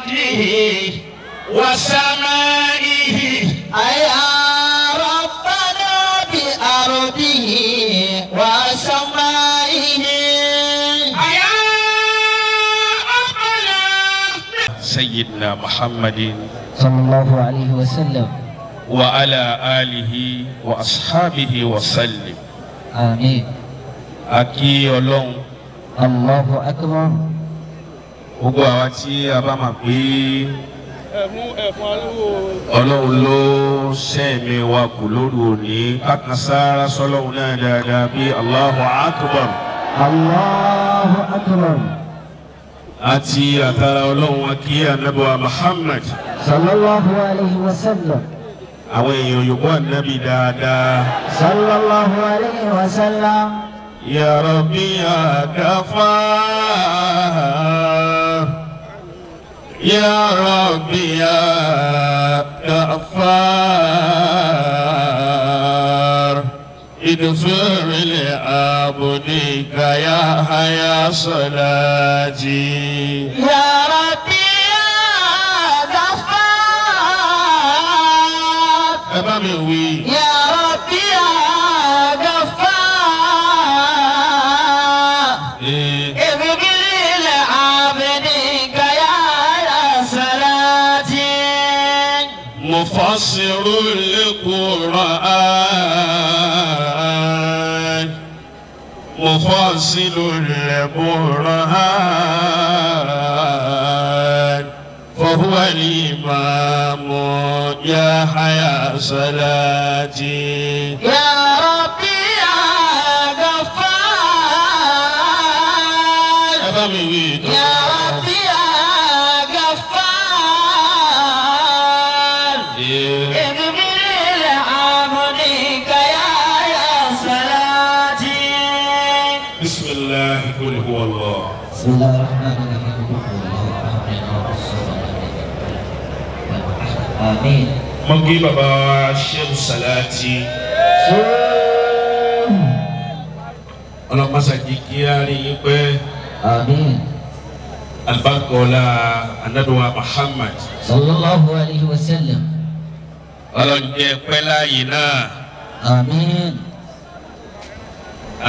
بأرضه وسمائه يا ربنا بأرضه وسمائه يا ربنا سيدنا محمد صلى الله عليه وسلم وعلى آله وأصحابه وسلم آمين. Akí Ọlọ́run. Allahu akbar. Gbogbo àwa tí a bá máa pé Ọlọ́run ló sẹ́mi wa kù lóru òní kákan sára sọlọ́run náà dáadáa bí Allahu akbar. Allahu akbar. Àti àtàrà Ọlọ́run akí Ànábì wa Muhammad sallallahu alayhi wa sallam. Àwọn èèyàn yòókù Ànábì dáadáa. Sallallahu alayhi wa sallam. Ya Rabbi ya Ghaffar, Ya Rabbi ya Ghaffar, idfir li abdika ya haya salati. Ya Rabbi ya Ghaffar, ẹ bá mi wí. Ya Rabbi ya Ghaffar, اغفر لعبدك يا صلاتي. مفسر القرآن مفصل البرهان فهو الإمام يا حيا صلاتي. يا ربي يا غفار، يا ربي يا غفار، اغفر لعبدك يا صلاتي. بسم الله قل هو الله. بسم الله الرحمن الرحيم. آمين. Mo kí bàbá wa Sheikh Salati. Ọlọ́mọsàjì kí á rí yín pẹ́. آمين. Albarkola Ànábì wa Muhammad sallallahu alayhi wa sallam. Ọlọ́njẹ́ pẹ́ láàyè náà. آمين.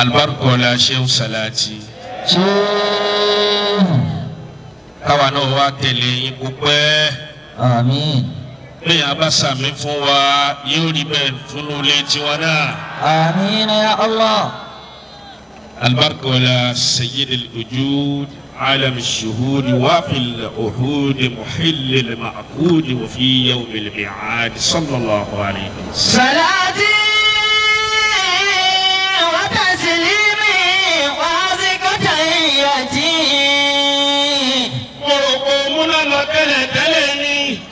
Albarkola Sheikh Salati. Káwa náà wá tẹ̀lé yín kó pẹ́. آمين. Bẹ́ẹ̀ a bá sàmì fún wa yóò rí bẹ́ẹ̀ fún ilé tiwa náà. آمين يا الله. Albarkola Sayyid al-Wujud عالم الشهود وفي العهود محل المعقود وفي يوم الميعاد صلى الله عليه وسلم. صلاتي وتسليمي وزكتيتي.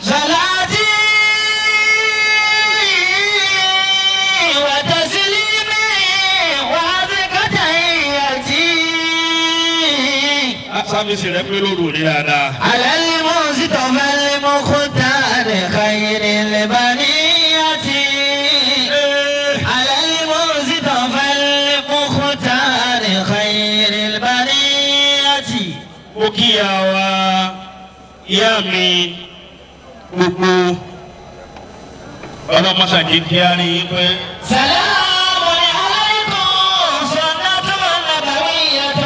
صلاتي وتسليمي وزكتيتي. Sáfìsì rẹ̀ pé lóru ní dáadáa. على المصطفى المختار خير البرية. على المصطفى المختار خير البرية. Mo kí ìyá wa, ìyá mi gbogbo ọlọ́mọṣàjì kí á rí i pé. سلام عليكم سنة نبوية.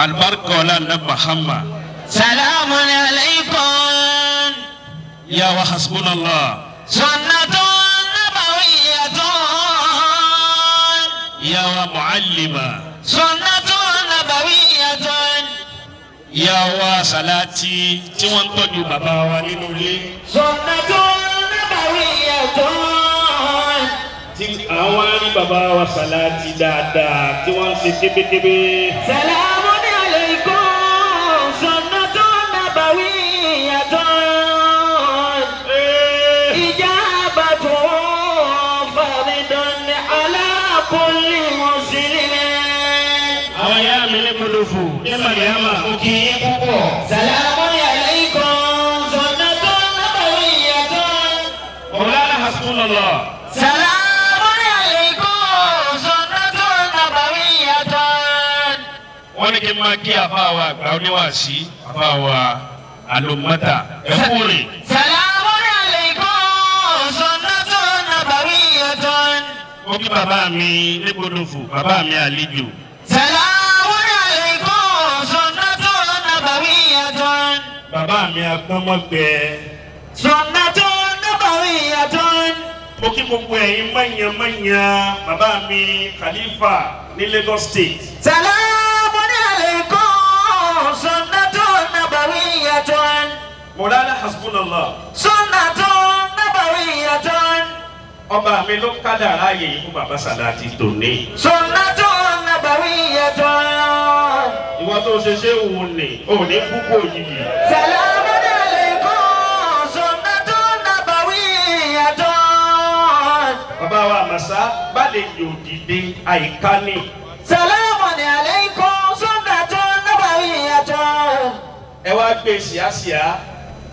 Albarka ọlá ní Muhammad. سلام عليكم Ya wa hasbunallah. سنة نبوية. Ya wa muallima. سنة نبوية. Ìyá wa Salati tí wọ́n ń tọ́jú bàbá wa nínú ilé. سنة نبوية. Tí àwọn rí bàbá wa Salati dáadáa tí wọ́n ń ṣe kébékébé. سلام عليكم سنة نبوية. إجابة فرد على كل مسلم. Àwọn ìyá mi ní Mọ̀lúfù ní Màríàmà ó kí yín púpọ̀. سلام عليكم سنة نبوية. Mọ̀lára hasbunallah. سلام عليكم سنة نبوية. Wọ́n ní kí n máa kí àfa wa àgbà oníwàásí àfa wa Alomata ẹkúrin. Salamun alaykum sunnatun nabawiyyatun. Mo kí bàbá mi légbodòfò, bàbá mi àlejò. Salamun alaykum sunnatun nabawiyyatun. Bàbá mi agbọ́mọgbẹ. Sunnatun nabawiyyatun. Mo kí gbogbo ẹ̀yin mọ̀nyánmọ̀nyán, bàbá mi Khalifa ní Lagos State. Salamun alaykum sunnatun nabawiyyatun. Mọ̀lánà hasbunallah. Sunnatun nabawiyyatun. Ọba mi ló kádàrá ààyè yìí fún bàbá Sàláàtì tòní. Sunnatun nabawiyyatun. Ìwọ tó ṣe ṣé òun ni, òun ní kúkú òjijì. Salamun alaykum sunnatun nabawiyyatun. Bàbá wa Màsá bá lè yòó dìde àyíká ni. Salamun alaykum sunnatun nabawiyyatun. Ẹ wá gbé síásíá,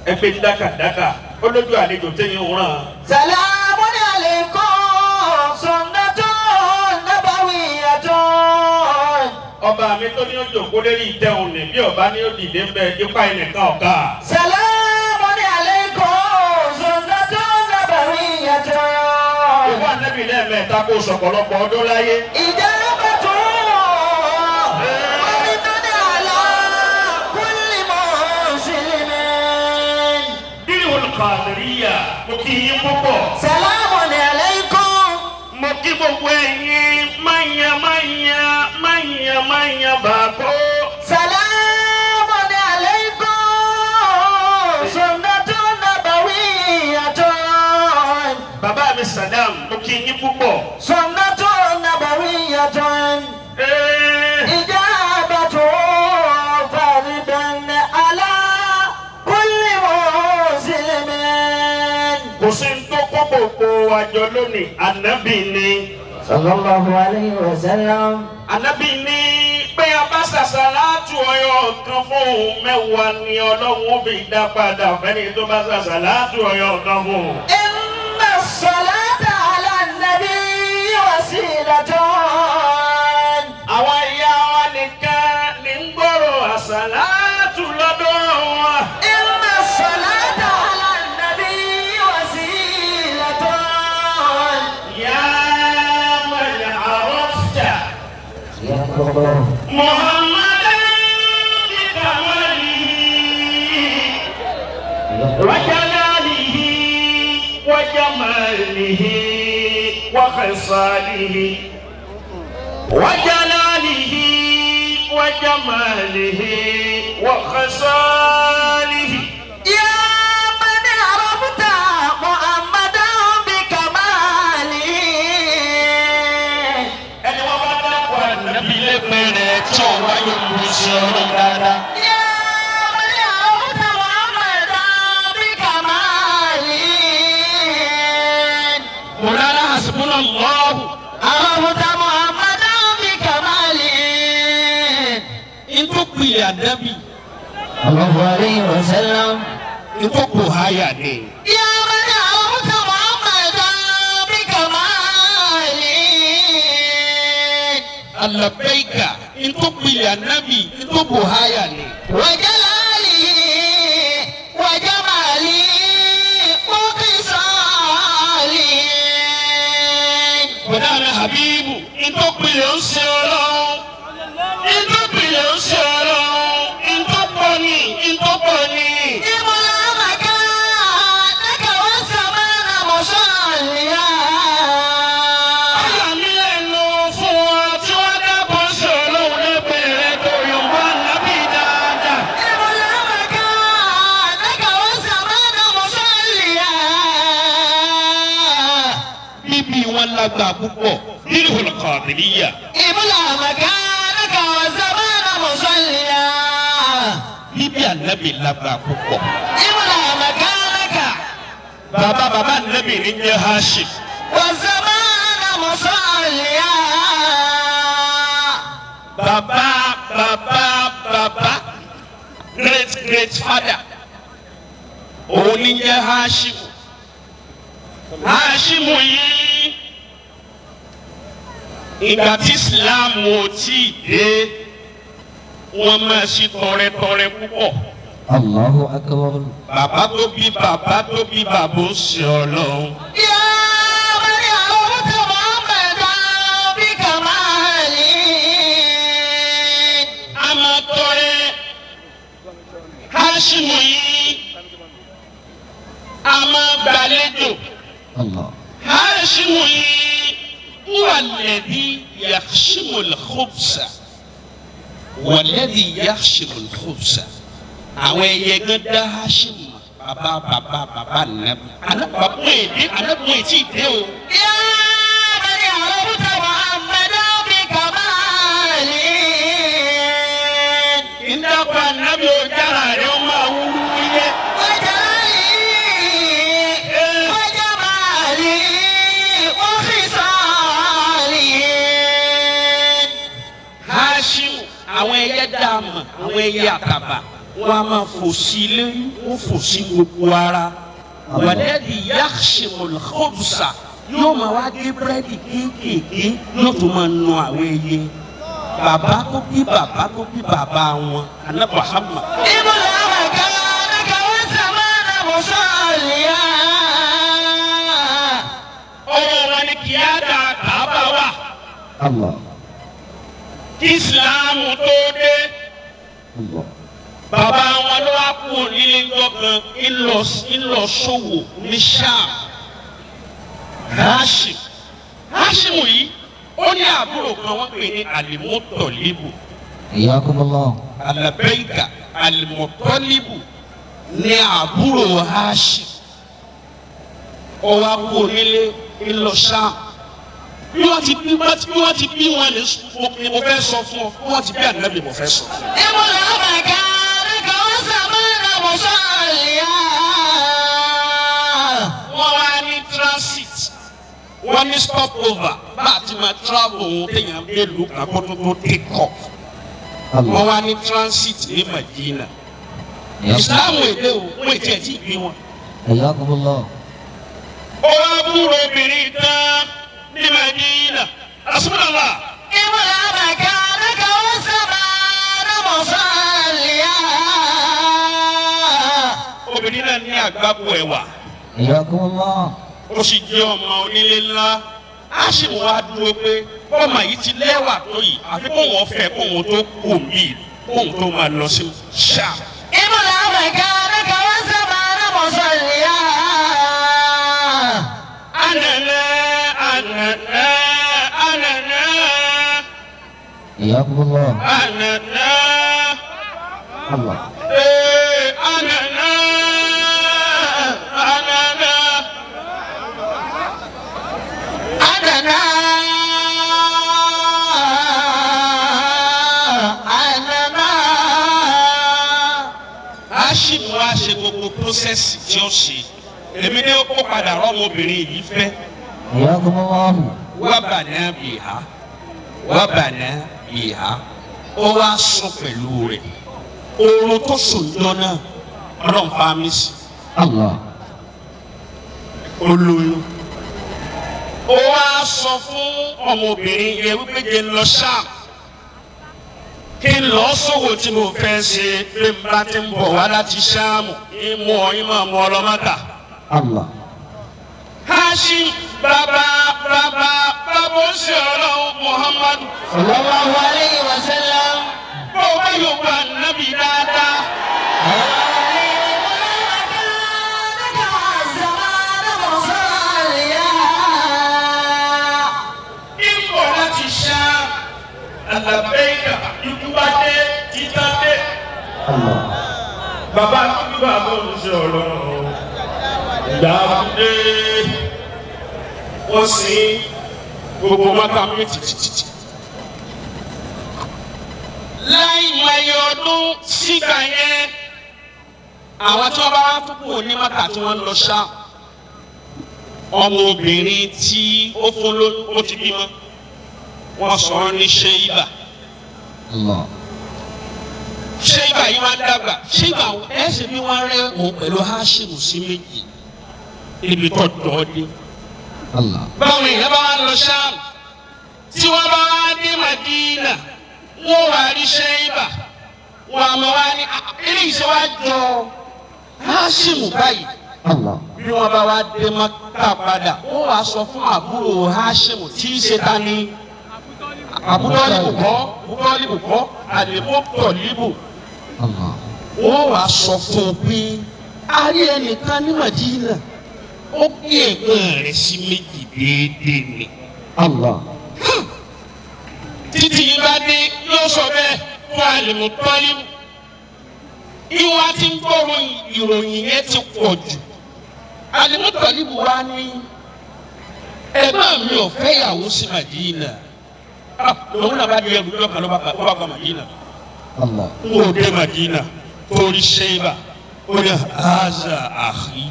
ẹ gbé dákàdákà, ó lójú àlejò téyín ń ràn. Salamun alaykum sunnatun nabawiyyatun. Ọba mi tó ní ó jòkó lérí ìtẹ́ òun ní bí ọba ní ó dìde ń bẹ ipá ẹnìkan ọ̀gá. Salamun alaykum sunnatun nabawiyyatun. Ìwọ ànábì lẹ́ẹ̀mẹ́ta kó sọ̀pọ̀lọpọ̀ ọdún láyé. Ijabatu fardun ala kulli muslimin. Bíríwòl Kàdíríyà, mo kí yín púpọ̀. Salamun alaykum. Mo kí gbogbo ẹ̀yin máyà máyà máyà máyà bàbá. Salamun alaykum sunnatun nabawiyyatun. Bàbá mi Sàdám, mo kí yín púpọ̀. Sunnatun nabawiyyatun. Ijabatu fardun ala kulli muslimin. Kò sí ní tó kó gbogbo àjọ lónìí, ànábì ni. Sallallahu alayhi wa sallam. Ànábì ní pé a bá ṣàṣàlátù ọyọ kan fún òun mẹ́wàá ni Ọlọ́run ó fi dá padà fẹ́ni tó bá ṣàṣàlátù ọyọ kan fún òun. Inna as-salata ala an-nabiyyi wasilatun. Àwọn ìyá wa nìkan ní ń gbọ́rọ̀ àṣàlátù lọ́dọ̀ wọn. Inna as-salata ala an-nabiyyi wasilatun. Ya man arafta Muhammadan bi kamalihi wa jalalihi wa jamalihi wa khisalihi wa jalalihi wa jamalihi wa khisalihi. Ya man arafta Muhammadan bi kamalihi. Ẹni wọ́n bá dákọ̀ ànábì lẹ́gbẹ̀ẹ́ rẹ̀ tí ò wáyé olùsí ọ̀rọ̀ dáadáa. Ya man arafta Muhammadan bi kamalihi. Mọ̀lára hasbunallahu. Arafta Muhammadan bi kamalihi. Ntọ́pìlẹ̀ ànábì. Sallallahu alayhi wa sallam. Ntọ́pọ̀ háyà ni. Ya man arafta Muhammadan bi kamalihi. Alabaika ntọ́pìlẹ̀ ànábì ntọ́pọ̀ háyà ni. Wa jalalihi wa jamalihi wa qisalihi. Bọ̀dá mi Habibu ntọ́pìlẹ̀ ń ṣe ọlọ́run. Ntọ́pìlẹ̀ ń ṣe ọlọ́run. Ntọ́pọ̀ ni ntọ́pọ̀ ni. Imla makanaka was-samana musalliya. Ọ̀yà mi lẹ́nu fún ọ tí wọ́n dábọ̀ ń ṣe ọlọ́run lẹ́gbẹ̀ẹ́ rẹ̀ tó yọ̀ǹbọ̀ ànábì dáadáa. Imla makanaka was-samana musalliya. Bíbí wọn lágbà púpọ̀ nínú Kàdíríyà. Imla makanaka was-samana musalliya. Bíbí ànábì lágbà púpọ̀. Imla makanaka Bàbá bàbá ànábì ní jẹ́ Hashim. was-samana musalliya. Bàbá bàbá bàbá great great father òun ní jẹ́ Hashim. Hashim yìí ìgbà tí Islam ò tí ì dé wọ́n máa ṣe tọrẹtọrẹ púpọ̀. Allahu akbar. Bàbá tó bí bàbá tó bí bàbá ó ṣe Ọlọ́run. يا من عرفت محمدا بكماله. A máa tọrẹ Hashimu yìí, a máa gbàlejò. Allah. Hashimu yìí huwa alladhi yakhshimu al-khubsa walladhi yakhshimu al-khubsa. Àwọn ẹyẹ gan dá Hashimu bàbá bàbá bàbá nàbí. Anábàbọ̀ èdè anábọ̀ ètí ìdè o. يا من عرفت محمدا بكماله. Ìdàpọ̀ ànábì ojára rẹ̀ ó máa wúrú yẹ. وجلاله وجماله وخصاله. Hashimu àwọn ẹyẹ dààmú àwọn ẹyẹ àtàbà wọn a máa fò sí ilé wọn fò sí gbogbo ara. Walladhi yakhshimul khubsa yóò máa wá gé búrẹ́dì kéékèèké yóò tún máa nu àwọn ẹyẹ. Bàbá tó bí bàbá tó bí bàbá wọn Ànábì Muhammad. املأ مكانك والزمان مصليا. Ọwọ́ wọn ni kì á dà Kàábà wà. الله Kí Ìsìláàmù tó dé. الله. Bàbá wọn ló wá kú nílé ńjọ́ kan ńlọ ṣòwò ní Ṣáàm. Hashim Hashimu yìí ó ní àbúrò kan wọ́n pè ní Alimutọ̀líbù. حياكم الله. Alabẹ́yìká Alimutọ̀líbù ní àbúrò Hashim. Ó wá kú nílé ńlọ Ṣáàm. Bí wọ́n ti bí wọ́n ti bí wọn ni mo fẹ́ sọ fún ọ, bí wọ́n ti bí Ànábì mo fẹ́ sọ fún ọ. املأ مكانك والزمان مصليا. Wọ́n wá ní transit, wọ́n ní stop over bá a ti máa travel òun téèyàn dé lu àkótó tó take off. Wọ́n wá ní transit ní Madina. Ìsìláàmù èdè o, wọ́n ètí ẹ̀ tí ì bí wọn. حياكم الله. Ó wá búrò obìnrin tán ní Madina. Asúnàlá. املأ مكانك والزمان مصليا. Obìnrin náà ní àgbákò ẹ̀wà. حياكم الله. Ó sì jẹ́ ọmọ onílé ńlá. Hashimu wá dúró pé bọ́mọ yìí ti lẹ́wà tó yìí àfi kóun ọ̀fẹ́ kóun tó kù mí kóun tó máa lọ sí Ṣáàm. املأ مكانك والزمان مصليا. Anana anana anana حياكم الله. anana الله. ee anana anana أنا أنا. Hashimu wá ṣe gbogbo prósẹ́sì tí ó ṣe. Èmi ní ó padà rọ́mọbìnrin yìí fẹ́. حياكم الله. Wá bàná bìhá wá bàná bìhá ó wá sùn pẹ̀lú rẹ̀. Oorun tó sùn jọ náà Ọlọ́run fa mi sí. الله. Ó lóyún. Ó wá sọ fún ọmọbìnrin yẹn wípé jẹ́ ń lọ Ṣáàm kí n lọ sòwò tí mo fẹ́ ṣe bí n bá ti ń bọ̀ wá láti Ṣáàmù ń mú ọ ń máa mú ọ lọ Mákà. الله. Hashim bàbá bàbá bàbá ó ṣe Ọlọ́run Muhammadu. صلى الله عليه وسلم. Bó o bá yóò gba nábì dáadáa. Ń bọ̀ láti Ṣáàm àlàbẹ́yìká ikú bá dé títà dé. Bàbá tó bàbá ó ṣe Ọlọ́run ìgbà dé wọ́n sin gbogbo mọ́tà mi tìtìtì. Láì mọye ọdún sígbà yẹn àwọn tí wọ́n bá wá tó kù ní mọ́tà tí wọ́n ń lọ Ṣáàm ọmọbìnrin tí ó fún lóyún ó ti bímọ wọ́n sọ ọ́ ní Ṣéyíbà. الله. Ṣéyíbà yìí wá ń dàgbà Ṣéyíbà ẹ̀ sì bí wọ́n rẹ́ òun pẹ̀lú Hashimu sí méjì níbi tó dọ̀ dé. الله. Báwọn èèyàn bá wá lọ Ṣáàm tí wọ́n bá wá dé Madina wọ́n wá rí Ṣéyíbà Wọn àmọ́ wa ní eléyìí ṣe wá jọ Hásímù báyìí. Bí wọ́n bá wá dé Mákà padà, wọ́n wá sọ fún àbúrò Hásímù tí í ṣe ta ni Àbútọ́líbù kọ́, Àbútọ́líbù kọ́, Àlèmọ́tọ̀líbù. Wọ́n wá sọ fún un pé a rí ẹnìkan ní Màdínà, ó gé ẹ̀gbọ́n rẹ̀ sí méjì déédéé ni. Títí yìí bá dé yóò sọ bẹ́ẹ̀ fún Àlèmọ́tọ́líbù. Ìwà tí ń gbọ́rọ̀ ìròyìn yẹn ti pọ̀ jù. Àlèmọ́tọ́líbù wa ní ẹ̀gbọ́n mi ò fẹ́ yàwó sí Màdínà. Lòun náà bá di ẹrù lọ́kàn ló bá gba Màdínà. N kò dé Màdínà torí ṣéba ó ní haza àhí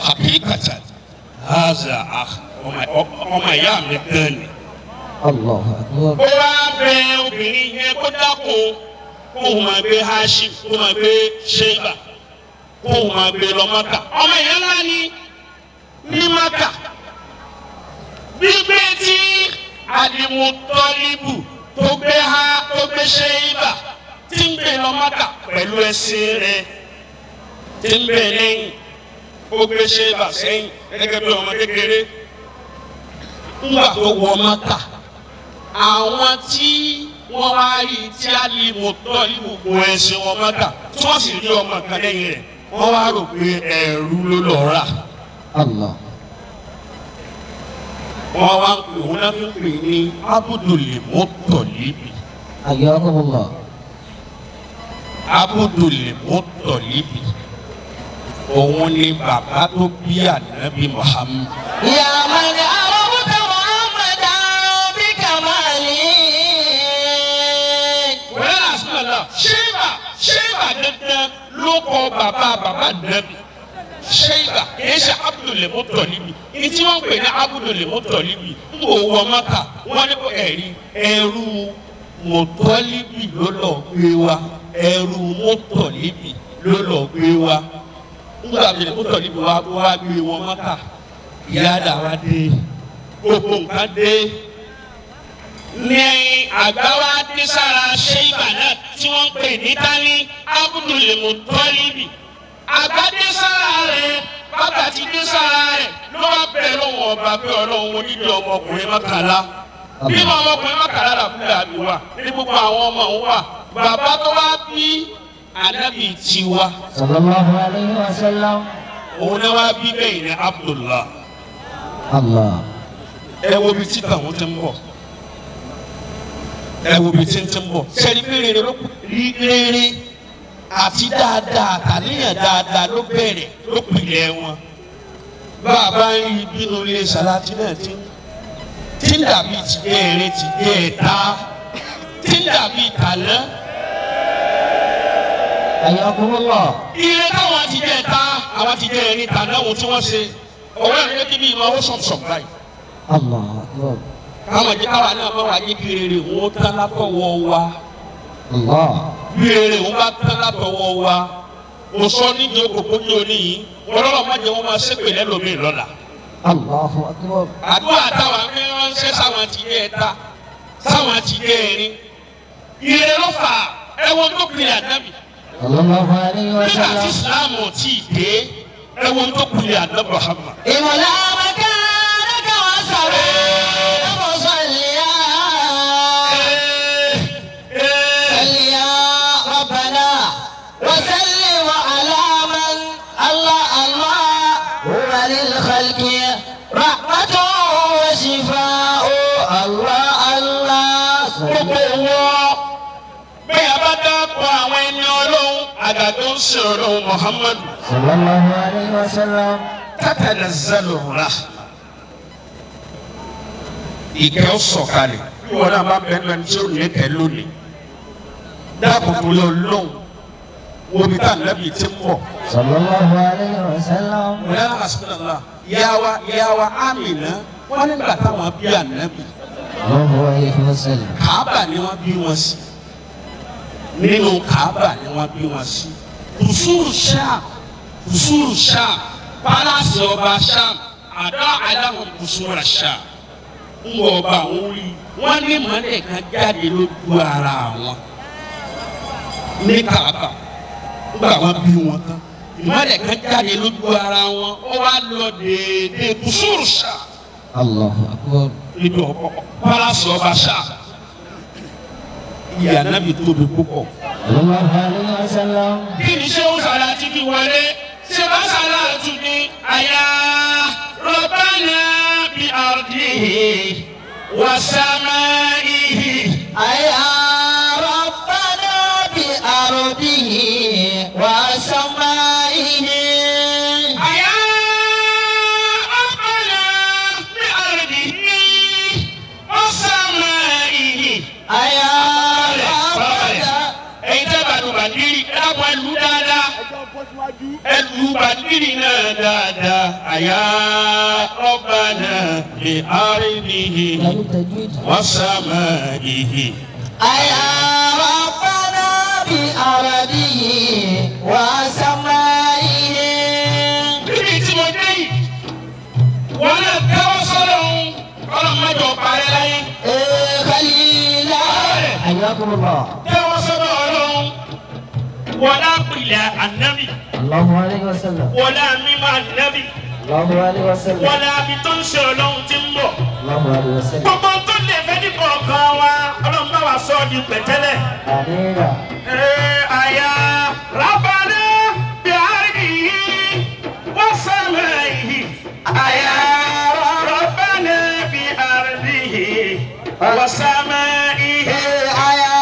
hakikata haza àhí ọmọ ìyá mi gan ni. Ó wá bẹ obìnrin yẹn kó dákun kó máa gbé Hashim kó máa gbé ṣéba kó máa gbé lọ Mákà. Ọmọ ìyá ńlá ni ní Mákà. Gbígbé tí Àlìmútọ́líbù tó gbé ha tó gbé ṣéyíbà tí ń gbé lọ Mákà pẹ̀lú ẹṣin rẹ̀ tí ń bẹ lẹ́yìn ó gbé ṣéyíbà sẹ́yìn gẹ́gẹ́ bí ọmọ kékeré. Ńgbà tó wọ Mákà àwọn tí wọ́n wá rí tí Àlìmútọ́líbù gun ẹṣin wọn Mákà tí wọ́n sì rí ọmọ kan lẹ́yìn rẹ̀ wọ́n wá rò pé ẹrú ló lọ rà. Wọ́n wá ń pè wọ́n náà fi ń pè ní Abudul-Muttalibi. Ayyakumullah. Abudul-Muttalibi. Òun ni bàbá tó bí Ànábì Muhammad. Ya man arabta Muhammadan bi kamali. Wẹ́rẹ́ àsìlọ́lá ṣéèbà ṣéèbà dandan ló kọ bàbá bàbá Ànábì. Ṣéyìbà kìí ṣe Abdul-Muttalibi ní tí wọ́n ń pè ní Abdul-Muttalibi ń bò wọ Mákà wọ́n ní kó ẹ̀rí ẹrú Muttalibi ló lọ gbé wa ẹrú Muttalibi ló lọ gbé wa ń gbà Abdul-Muttalibi wa wá gbé wọn Mákà ìyá dàwa dé gbogbo nǹkan dé ní àgbà wa dé sára ṣéyìbà náà tí wọ́n ń pè ní tání Abdul-Muttalibi. Àgbàdé sára rẹ̀ bàbá ti dé sára rẹ̀ ló wá bẹ̀rẹ̀ lọ́wọ́ ọba pé ọlọ́run onídìí ọmọkùnrin mọ́kànlá bí ọmọkùnrin mọ́kànlá làbúlé àbí wà ní gbogbo àwọn ọmọ òun wà bàbá tó wá bí Ànábì tiwa. Sallallahu alayhi wa sallam. Òun náà wá bí bẹ́ẹ̀ ní Abdullah. Allah. Ẹ wo ibi títà wọn ti ń bọ̀ ẹ wo ibi tí ń ti ń bọ̀ sẹ́ni pé rere ló rere àti dáadáa àtàníyàn dáadáa ló bẹ̀rẹ̀ ló pìlẹ̀ wọn. Bàbá ń rí bínú ilé sàlátì náà tí ń dàbí tìjẹ́ eré tìjẹ́ ẹ̀ta tí ń dàbí tàná. Ayyakumullah. Ire táwọn tìjẹ́ ẹ̀ta àwọn tìjẹ́ eré tàná ohun tí wọ́n ṣe ọ̀rẹ́ rẹ̀ ló kíbi ìmọ̀ owó sọ̀tọ̀ báyìí. Allah. Káwọn jẹ́ káwa náà máa wà ní kí rere òun tán látọwọ́ wa. Allah. Bí rere òun bá tán látọwọ́ wa mo sọ nídìí òkòkò ní òní yìí ọlọ́run má jẹ́ wọ́n máa ṣépè lẹ́lòmíì lọ́la. Allahu akbar. Àdúrà táwọn ránṣẹ́ sáwọn ti jẹ́ ẹ̀ta sáwọn ti jẹ́ ẹ̀rin. Ire ló fà ẹ̀wọ̀n tó kiri Ànábì. Sallallahu alayhi wa Nígbà sallam. tí Ìsìlámù ò tí ì dé ẹ̀wọ̀n tó kiri Ànábì Muhammad. Ìmọ̀lá makanaka wa sọ̀rọ̀ musalliya. Salliya rabbana wa sallim ala man Allah Allah huwa lil khalqi rahmatun wa shifaa'u Allah Allah. Gbogbo wọn bẹ́ẹ̀ a bá dáàbò àwọn ẹni Ọlọ́run àgàdo ń ṣe Ọlọ́run Muhammadu. Sallallahu alayhi wa sallam. Tatanazzalu rahma. Ìkẹ́ ó sọ̀kalẹ̀ bí wọn náà bá bẹ́ẹ̀ lọ́ni tí ó ní kẹ́ lónìí. Dáàbò tó lọ lóhùn wo bí tá ànábì ti ń bọ̀. Sallallahu alayhi wa sallam. Mọ̀lẹ́lá Rasulullah ìyá wa Amina wọ́n nígbà táwọn bí ànábì. Sallallahu alayhi wa sallam. Kàábà ni wọ́n bí wọn sí. Nínú Kàábà ni wọ́n bí wọn sí. Kùsùrù Ṣáàm Kùsùrù Ṣáàm Pálásì ọba Ṣáàm àdá aláwọ̀ Kùsùrù Ṣáàm ń wọ ọba àwọn orí wọ́n ní mọ́lẹ̀ kan jáde lójú ara wọn. Ní Kaaba nígbà wọn bí wọn tán ìmọ̀lẹ̀ kan jáde lójú ara wọn ó wá lọ déédéé kùsùrù ṣá. Allahu akbar. Níbi ọ̀pọ̀ pálásì ọba ṣá. Ìyá Ànábì tóbi púpọ̀. Sallallahu alayhi wa sallam. Kí ni ṣé ó sàlátì fi wọlé? Ṣé bá sàlátù ni àyà Rabbana bi ardihi wa samaihi. Àyà Rabbana bi ardihi wa samaihi. Àyà Rabbana bi ardihi wa samaihi. Àyà Rabbana. Ẹ̀yin tẹ́ bá lu bàndírì, ẹ dákun ẹ lù dáadáa. Ẹ lu bàndírì náà dáadáa. Àyà Rabbana bi ardihi wa samaihi. Àyà Rabbana bi ardihi wa samaihi. Níbi tí mo dé yìí, wọn náà tẹ́wọ́ sọ́dọ̀ ń kọ́lọ́ mẹ́jọ parẹ́ láyé. Ee Khalila. Hayyakumullah. Tẹ́wọ́ sọ́dọ̀ Ọlọ́run, wọlá pìlẹ̀ ànábì, Allahu alayhi wa sallam. wọlá mímọ́ ànábì, Allahu alayhi wa sallam. wọlá àbí tó ń ṣe Ọlọ́run tí ń bọ̀. Allahu alayhi wa sallam. Gbogbo tó lè fẹ́ ní kọ̀ọ̀kan wa, Ọlọ́run bá wa sọ ọ́ di pẹ̀tẹ́lẹ̀. Amina. Ee àyà Rabbana bi ardihi wa samaihi. Àyà Rabbana bi ardihi wa samaihi. Ee àyà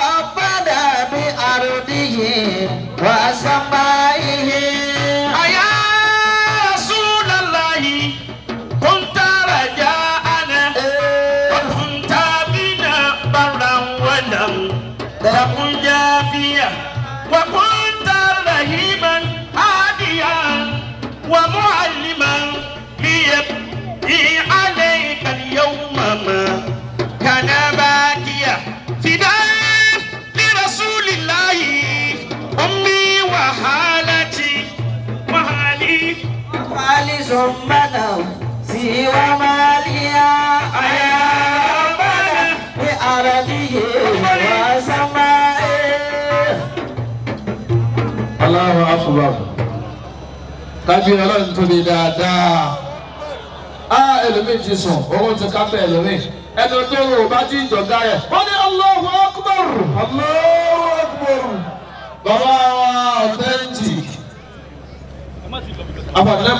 Rabbana bi ardihi wa samaihi. Àyà Rasulallahi kunta raja'ana wa kunta bina barran wa lam takun jafiya wa kunta rahiman hadiyan wa mu'alliman liyabqi alayka al-yawma ma kana bakiya fidaa li rasulillahi ummi wa halati wa hali. Khalisun nafsi wa maliya. Àyà Rabbana bi ardihi wa samaihi. Allahu akbar. Kábí Ọlọ́run tóbi dáadáa. Á ẹlòmíì ti sùn, òun ti kápẹ́ ẹlòmíì. Ẹnu tó rò bá ti jọ̀gá rẹ̀. Wọ́n ní Allahu akbar. Allahu akbar. Bàbá wa authentic. Àbàdàn.